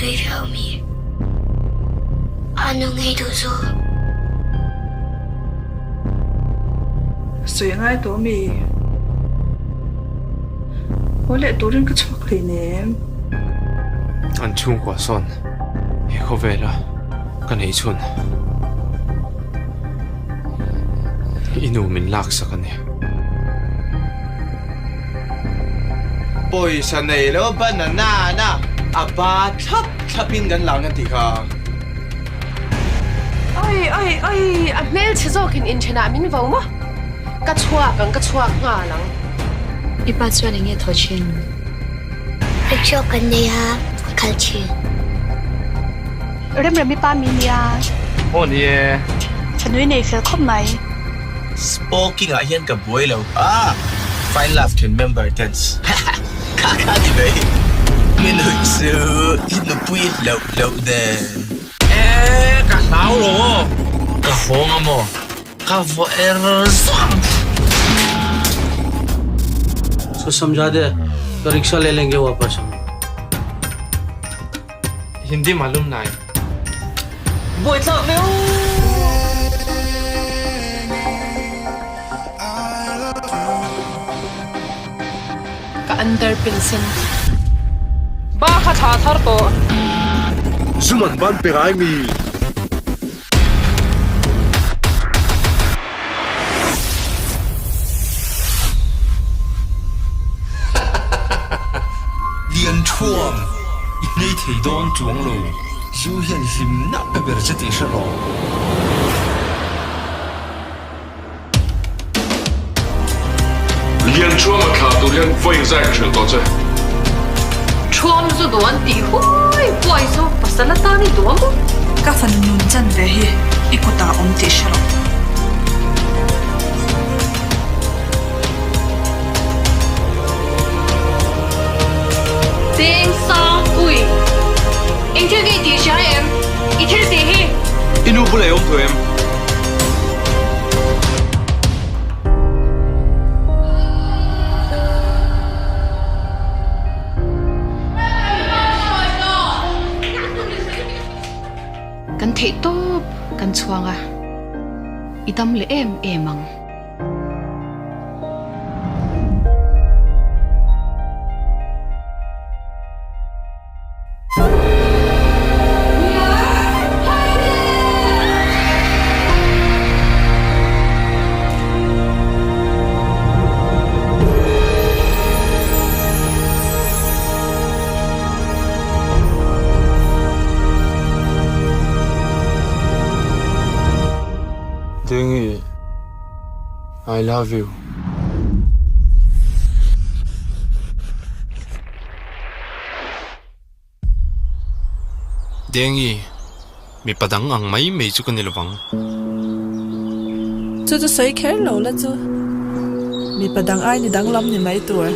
Tui viau mi? A nu ngei duh zawk. Sawi a ngai tawh mi? Haw leh turin ka chhuak hleinem. An chhungkua sawn he khawvela ka neih chhun i nu min laksak a ni. Pawisa nei lo banana na a ba thlap thlap in kan lang a ti kha. Oi oi oi a hmelchhe zawkin inthenah min vo maw? Ka chhuak ang ka chhuak nghal ang. I pa chuan enge thaw thin? Rickshaw kan nei a, a kal thin. Remremi pa mi nia. Aw ni e. Thanui nei fel khawp mai. Spoking ah hian ka buai lo a, Fine Love then member tens kha kha ni mai. Mi nuih chu i nupui loh loh nen. E ka hlau lo aw. Ka hawng a maw? Ka vaw er zawng. Usko samjha de to rickshaw le lenge wapas hum. Hindi malum nai. Buaithlak deuh. Ka underpin sen. Ba kha tha thar tawh. Zuman ban pe ngai mi. Lian thuam i hnei thei dawn chuang lo, zu hian hlimna pe ber che tih hre rawh. Lian thuam a thlah tur hian vawi zai ka hrilh tawh che. Thuam zu duh an tih huai huai chu pasal atan i duh a maw? Ka fanu nun chan ve hi i kutah awm tih hre rawh. Cheng sang pui. Eng thil nge i tih hria em? I thil tih hi. I nu bulah i awm tawh em? Kan theih tawp kan chhuang a, i dam leh em em ang. Dengi, I love you. Dengi, mipa dang ang mai mai chu ka ni lovang. Chu chu sawi kher lo la chu. Mipa dang ai ni danglam ni mai tur.